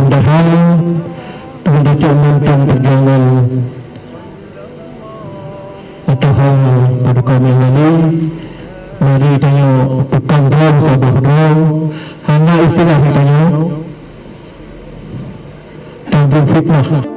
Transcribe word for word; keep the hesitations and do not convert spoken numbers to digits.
Padahai meunyoe cok mantong peujuangan ateueh ho padub kamoe nyan, mari tanyoe peukong droe saboh droe, hana istilah tanyoe tabri fitnah.